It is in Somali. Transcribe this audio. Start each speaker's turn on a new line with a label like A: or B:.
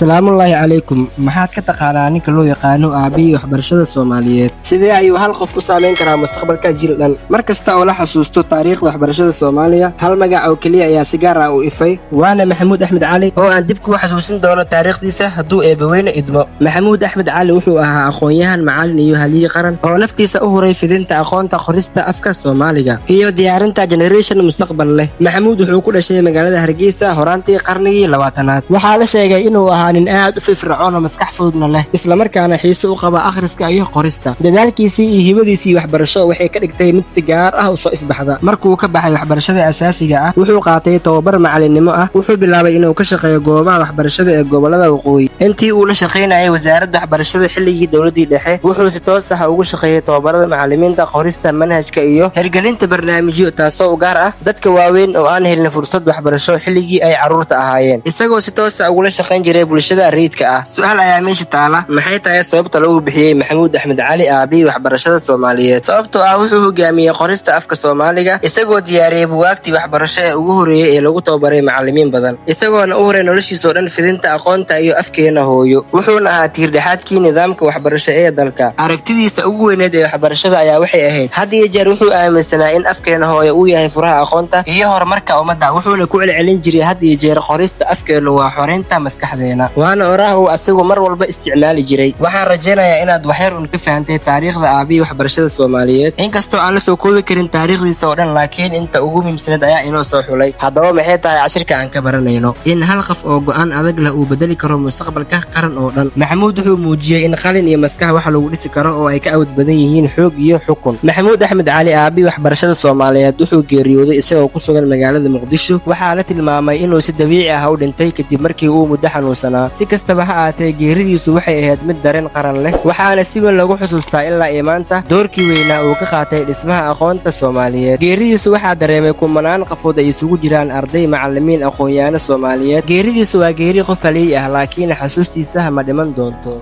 A: Salaamullaahi calaykum. Maxaad ka taqaanaa ninka loo yaqaano aabbihii waxbarashada Soomaaliyeed? Sidee ayuu hal qof u saameyn karaa mustaqbalka jiil dhan? Mar kasta oo la xasuusto taariikhda waxbarashada Soomaaliya, hal magac oo keliya ayaa si gaar ah u ifay, waana Maxamuud Axmed Cali, oo aan dib kuu xasuusin doono taariikhdiisa hadduu Eebbaweyne idmo. Maxamuud Axmed Cali wuxuu ahaa aqoon-yahan, macalin iyo halyeey qaran oo naftiisa u huray fidinta aqoonta, qorista afka Soomaaliga iyo diyaarinta generation mustaqbal leh. Maxamuud wuxuu ku dhashay magaalada Hargeysa horaantii qarnigii 20aad. Waxaa la sheegay inuu ahaa nin aad u firfircoon oo maskax fududna leh, islamarkaana xiise u qaba akhriska iyo qorista. Dadaalkiisii iyo hibadiisii waxbarasho waxay ka dhigtay mid si gaar ah u soo ifbaxda. Markuu ka baxay waxbarashada asaasiga ah, wuxuu qaatay tababar macalinimo ah. Wuxuu bilaabay inuu ka shaqeeyo goobaha waxbarashada ee gobollada waqooyi. Intii uu la shaqaynayay wasaaradda waxbarashada xilligii dowladdii dhexe, wuxuu si toos ah ugu shaqeeyey tababarada macalimiinta, qorista manhajka iyo hirgelinta barnaamijyo taasoo u gaar ah dadka waaweyn oo aan helin fursad waxbarasho xilligii ay carruurta ahaayeen, isagoo si toos ah ugula shaqayn jiray bulshada rayidka ah. Su-aal ayaa meesha taala: maxay tahay sababta lagu bixiyey Maxamuud Axmed Cali aabihii waxbarashada Soomaaliyeed? Sababtoo ah wuxuu hogaamiyey qorista afka Soomaaliga, isagoo diyaariyey buwaagtii waxbarasho ee ugu horreeyey ee lagu tababaray macalimiin badan, isagoona u huray noloshiisoo dhan fidinta aqoonta iyo afkeena hooyo. Wuxuuna ahaa tiirdhexaadkii nidaamka waxbarasho ee dalka. Aragtidiisa ugu weyneed ee waxbarashada ayaa waxay ahayd, had iyo jeer wuxuu aaminsanaa in afkeena hooyo uu yahay furaha aqoonta iyo horumarka ummadda. Wuxuuna ku celcelin jiray had iyo jeer: "Qorista afkeennu waa xoreynta maskaxdeena." Waana oraah uu asigu mar walba isticmaali jiray. Waxaan rajaynayaa inaad waxyar un ka fahantay taariikhda aabihii waxbarashada Soomaaliyeed. Inkastoo aan la soo koobi karin taariikhdiisa oo dhan, laakiin inta ugu muhiimsaneed ayaa inoo soo xulay. Haddaba, maxay tahay cashirka aan ka baranayno? In hal qof oo go'aan adag leh uu bedeli karo mustaqbalka qaran oo dhan. Maxamuud wuxuu muujiyey in qalin iyo maskax wax lagu dhisi karo oo ay ka awood badan yihiin xoog iyo xukun. Maxamuud Axmed Cali, aabihii waxbarashada Soomaaliyeed, wuxuu geeriyooday isagoo ku sugan magaalada Muqdisho. Waxaa la tilmaamay inuu si dabiici ah u dhintay kadib markii uu muddo xanuunsanaa. Si kastaba ha ahaatee, geeridiisu waxay ahayd mid dareen qaran leh, waxaana si weyn lagu xusuustaa ilaa iyo maanta doorkii weynaa uu ka qaatay dhismaha aqoonta Soomaaliyeed. Geeridiisu waxaa dareemay kumanaan qafood ay isugu jiraan arday, macallimiin, aqoon-yahanno Soomaaliyeed. Geeridiisu waa geeri qof haliyey ah, laakiin xasuustiisa ma dhiman doonto.